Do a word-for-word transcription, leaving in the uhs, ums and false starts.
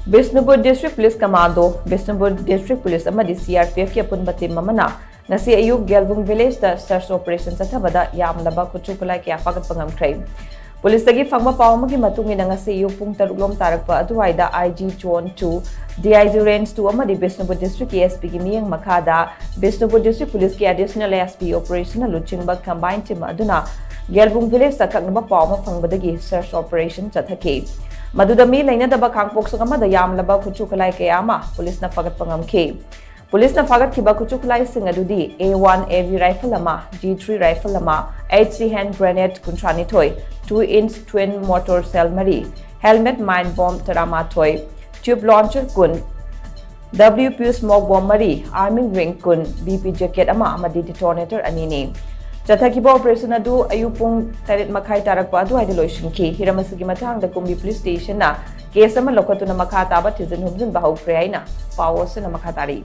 Bishnupur District Police Commando, Bishnupur District Police ꯑꯃꯗꯤ C R P F ꯀꯤ ꯑꯄꯨꯟꯕ team ꯑꯃꯅ ꯉꯁꯤ ꯑꯌꯨꯛ ꯒꯦꯜꯕꯨꯡ village ꯇ search operation ꯆꯠꯊꯕꯗ ꯌꯥꯝꯂꯕ ꯈꯨꯠꯁꯨ ꯈꯨꯠꯂꯥꯏ ꯀꯌꯥ ꯐꯥꯒꯠꯄ ꯉꯝꯈ꯭ꯔꯦ꯫ ꯄꯨꯂꯤꯁꯇꯒꯤ ꯐꯪꯕ ꯄꯥꯎ ꯑꯃꯒꯤ ꯃꯇꯨꯡ ꯏꯟꯅ ꯉꯁꯤ ꯑꯌꯨꯛ ꯄꯨꯡ ꯇꯔꯨꯛ ꯂꯣꯝ ꯇꯥꯔꯛꯄ ꯑꯗꯨꯋꯥꯏꯗ I G Zone two, D I G Range two ꯑꯃꯗꯤ ꯕꯤꯁꯅꯨꯄꯨꯔ District ꯀꯤ S P ꯒꯤ ꯃꯤꯠꯌꯦꯡ ꯃꯈꯥꯗ ꯕꯤꯁꯅꯨꯄꯨꯔ District Police ꯀꯤ additional S P operation ꯅ ꯂꯨꯆꯤꯡꯕ combined team ꯑꯗꯨꯅ ꯒꯦꯜꯕꯨꯡ village ꯇ ꯑꯀꯛꯅꯕ ꯄꯥꯎ ꯑꯃ ꯐꯪꯕꯗꯒꯤ search operation ꯆꯠꯊꯈꯤ꯫ ꯃꯗꯨꯗ ꯃꯤ ꯂꯩꯅꯗꯕ ꯈꯥꯡꯄꯣꯛꯁꯪ ꯑꯃꯗ ꯌꯥꯝꯂꯕ ꯈꯨꯠꯁꯨ ꯈꯨꯠꯂꯥꯏ ꯀꯌꯥ ꯑꯃ ꯄꯨꯂꯤꯁꯅ ꯐꯥꯒꯠꯄ ꯉꯝꯈꯤ꯫ ꯄꯨꯂꯤꯁꯅ ꯐꯥꯒꯠꯈꯤꯕ ꯈꯨꯠꯁꯨ ꯈꯨꯠꯂꯥꯏꯁꯤꯡ ꯑꯗꯨꯗꯤ A one A V rifle ꯑꯃ, G three rifle ꯑꯃ, H C hand grenade ꯀꯨꯟꯊ꯭ꯔꯥ ꯅꯤꯊꯣꯏ, two inch twin mortar shell ꯃꯔꯤ, helmet mine bomb ꯇꯔꯥꯃꯥꯊꯣꯏ, tube launcher ꯀꯨꯟ, W P U smoke bomb ꯃꯔꯤ, arming ring ꯀꯨꯟ, B P jacket ꯑꯃ ꯑꯃꯗꯤ detonator ꯑꯅꯤꯅꯤ꯫ ꯆꯠꯊꯈꯤꯕ operation ꯑꯗꯨ ꯑꯌꯨꯛ ꯄꯨꯡ ꯇꯔꯦꯠ ꯃꯈꯥꯏ ꯇꯥꯔꯛꯄ ꯑꯗꯨꯋꯥꯏꯗ ꯂꯣꯏꯁꯤꯟꯈꯤ꯫ ꯍꯤꯔꯝ ꯑꯁꯤꯒꯤ ꯃꯇꯥꯡꯗ ꯀꯨꯝꯕꯤ police station ꯅ case ꯑꯃ ꯂꯧꯈꯠꯇꯨꯅ ꯃꯈꯥ ꯇꯥꯕ ꯊꯤꯖꯤꯟ ꯍꯨꯝꯖꯤꯟꯕ ꯍꯧꯈ꯭ꯔꯦ ꯍꯥꯏꯅ ꯄꯥꯎ ꯑꯁꯤꯅ ꯃꯈꯥ ꯇꯥꯔꯤ꯫